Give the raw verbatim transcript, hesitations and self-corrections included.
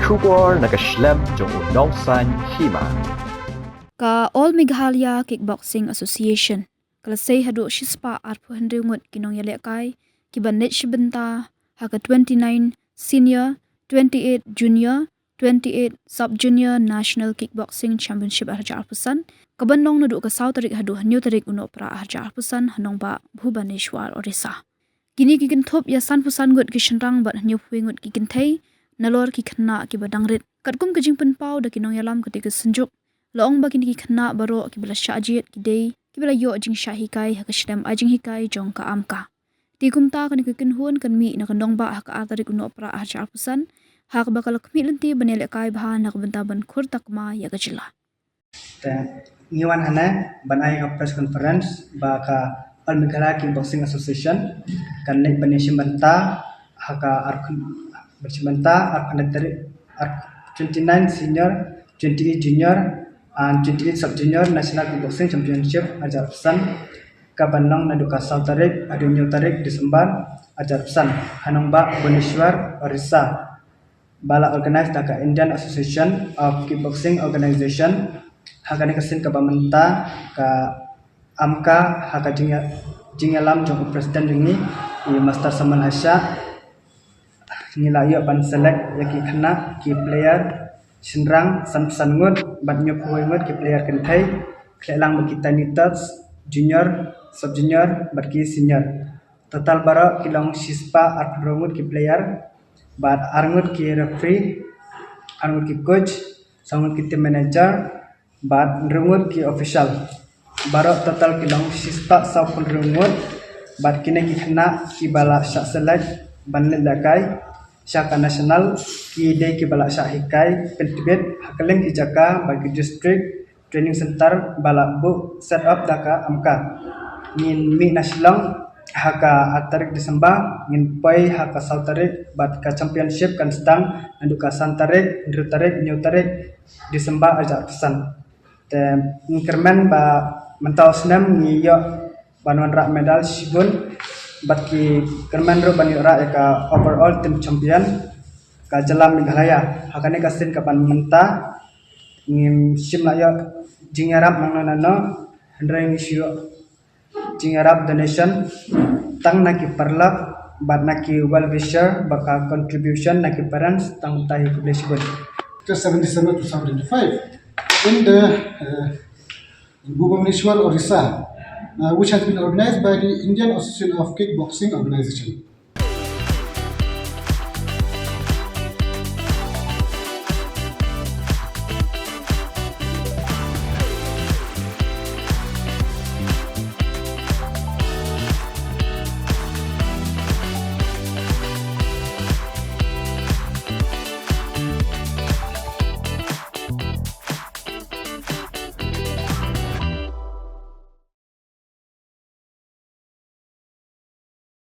Khubor na ka shlem jong u nongsaiñ hima. Ka All Meghalaya Kickboxing Association ka la sei haduh shispah arphew hynriew ngut ki nongïalehkai ki ban leit shibynta ha ka twenty-nine Senior, twenty-eight Junior, twenty-eight Sub Junior National Kickboxing Championship arhajar arphew san, ka ban long naduh ka saw tarik haduh hynñiew tarik u Nohprah arhajar arphew san ha nongbah Bhubaneswar, Orissa. Kine ki kynthup ïa sanphew san ngut ki shynrang bad hynñiewphew ngut ki kynthei, nalor ki khynnah kiba dang rit. Katkum ka jingpynpaw da ki nongïalam kata ka synjuk, la ong ba kine ki khynnah baroh kiba la shah jied ki dei kiba la ïoh jingshah hikai ha ka shlem ai jinghikai jong ka AMCA. Te kumta kane ka kynhun kan mih na ka nongbah ha ka ar tarik u Nohprah arhajar arphew san, ha kaba ka la khmih lynti ban ïalehkai bha na ka bynta ban khur takma ïa ka jylla. Te ngi wan hangne ban ai ka press conference ba ka All Meghalaya Kickboxing Association kan leit ban ïashim bynta ha ka ar, ban shim bynta arphew tarik, ar, twenty-nine Senior, twenty-eight Junior and twenty-eight Sub Junior National Kickboxing Championship arhajar arphew san, ka ban long naduh ka saw tarik haduh hynñiew tarik December arhajar arphew san ha nongbah Bhubaneswar, Orissa, ba la organize da ka Indian Association of Kickboxing Organization. Ha kane ka sien kaba mynta ka AMCA ha ka jingïa-, jingïalam jong u President jong ngi, i Master Samuel Hashah, ngi la ïoh ban select ïa ki khynnah ki player shynrang sanphew san ngut bad hynñiewphew ngut ki player kynthei, khleh lang bad ki Tiny Tots, Junior, Sub Junior bad ki Senior. Total baroh ki long shispah arphew hynriew ngut ki player bad ar ngut ki referee, ar ngut ki coach, saw ngut ki team manager bad hynriew ngut ki official. Baroh total ki long shispah sawphew hynriew ngut bad kine ki khynnah kiba la shah select ban leit lehkai sha ka national ki dei kiba la shah hikai pyntbit ha kylleng ki jaka bad ki district training center ba la buh set up da ka AMCA. Ngin mih na Shillong ha ka ar tarik December, ngin poi ha ka saw tarik bad ka championship kan sdang naduh ka san tarik, hynriew tarik, hynñiew tarik December arhajar arphew san. Te ngi kyrmen ba mynta u snem ngi ïoh ban wanrah medal shibun bad ki kyrmen ruh ban ïoh rah ïa ka overall team champion ka jylla Meghalaya. Ha kane ka sien ka ban mynta ngim shym la ïoh jingïarap nangno nangno, hynrei ngi shu ïoh jingïarap donation tang na ki paralok bad na ki well wisher bad ka contribution na ki parents, tang kumta hi, khublei shibun. Just seven December two thousand twenty-five in the, uh, in Bhubaneswar, Orissa, uh, which has been organized by the Indian Association of Kickboxing Organization.